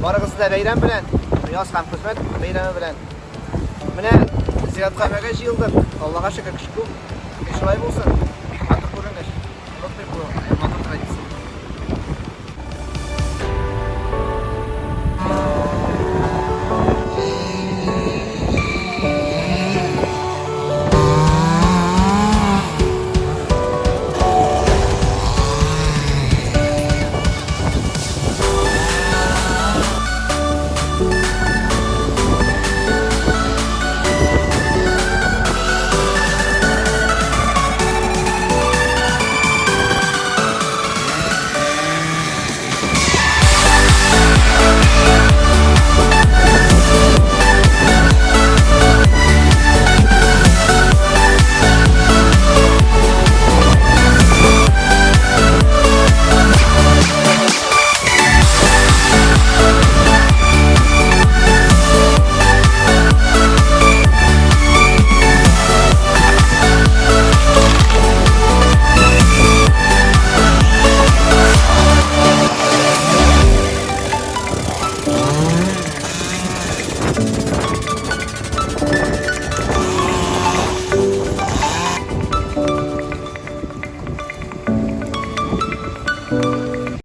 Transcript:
Барыгызны да бәйрәм белән, яз һәм хезмәт бәйрәме белән. Менә зиратка өмәгә җыелдык. Аллага шөкер, кеше күп. Шулай булсын.